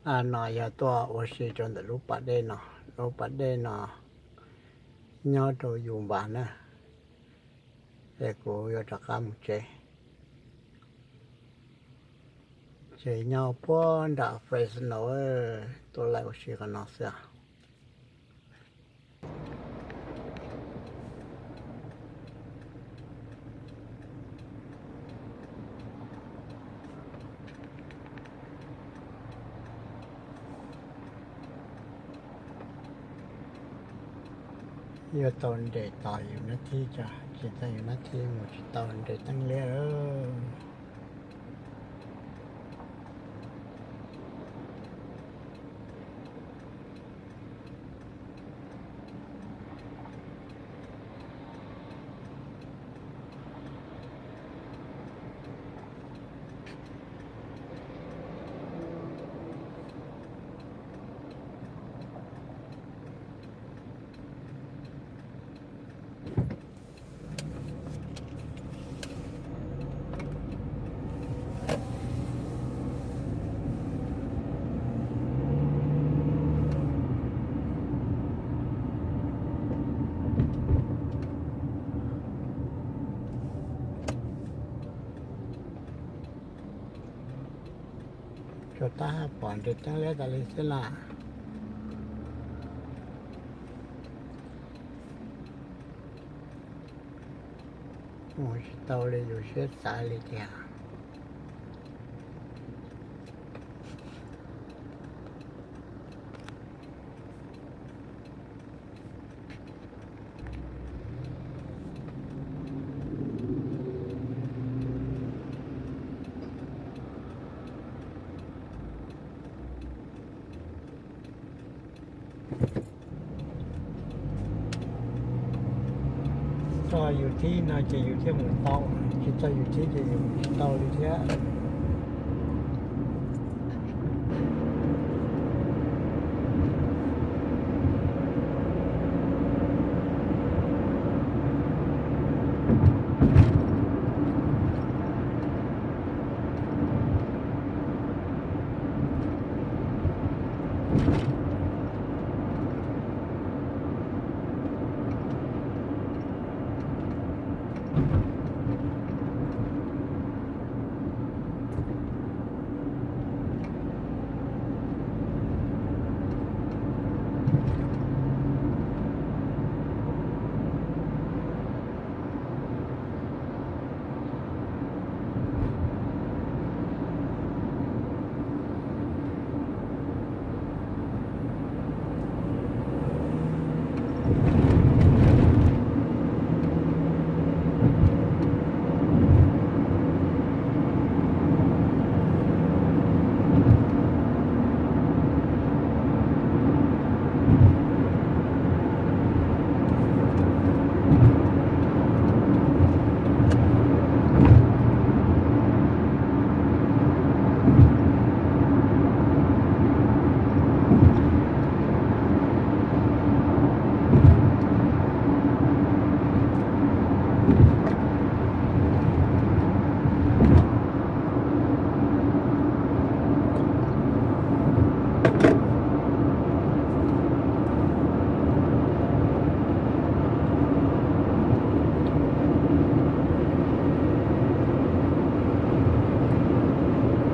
No yog tuaj ua si rau ntawm lub pas dej no, lub pas dej no nyob rau Yus Npas na, es kuv yuav rov qab mus tsev. Ces nyob puag nram Fresno, tuaj laij ua si qhov no xwb. Yuav tau nres tos yus nab thib tso, tsis tau yus nab thib mus tsis tau nres teeb liab. Tsuas tab pom nres teeb liab tas li xwb na. Mus tsis tau li yus siab xav li tiag. Txog yus thib no ces yus thiaj mus tau, tsis txog yus thib ces yus mus tsis tau li thiab.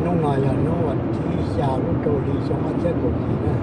Hnub no yog hnub vas thib xya lub rau hli xyoo ob txhiab kaum yim na.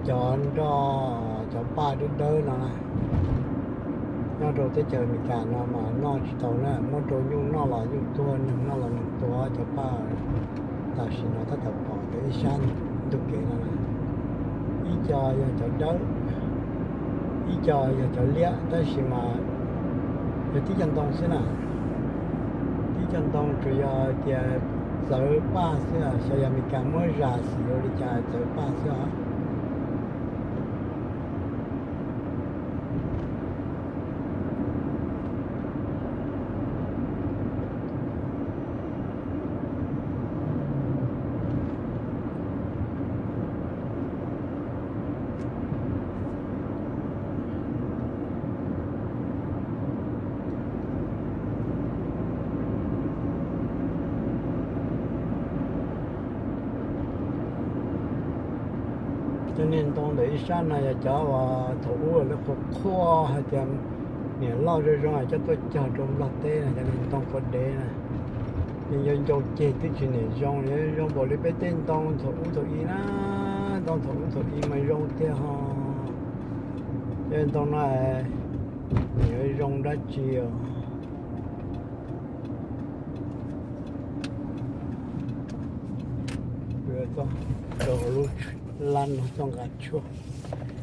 Cov nroj, cov paj dawb dawb no na, nyob rau teb chaws Amelikas no mas noj tsis tau na, muab rau nyuj noj los nyuj tuag, neeg noj los neeg tuag, cov paj tam sim no tab tom pom ntawm ib sab ntug kev no na. Ib co yog cov dawb, ib co yog cov liab, tab sis mas yog tib co ntoo xwb na. Tib co ntoo tsuas yog tias txawv paj xwb, xyov yog Amelikas muab zam xim ua li cas txawv paj xwb os. Cov niag ntoo ntawm ib sab no yog cov uas thaum ub lawv qhuas qhuas hais tias niam loj zoo zoo coj tuaj cog rau Nplog teb no, cov niag ntoo quav dev na. Nws ncau ncau ceg twb tsis niam zoo, zoo npaum li peb tej ntoo thaum ub thaum i na. Ntoo thaum ub thaum i mas zoo tiag ho. Cov ntoo no nws yuav zoo dab tsi os? Rau lub lab no txoj nqa tshuaj.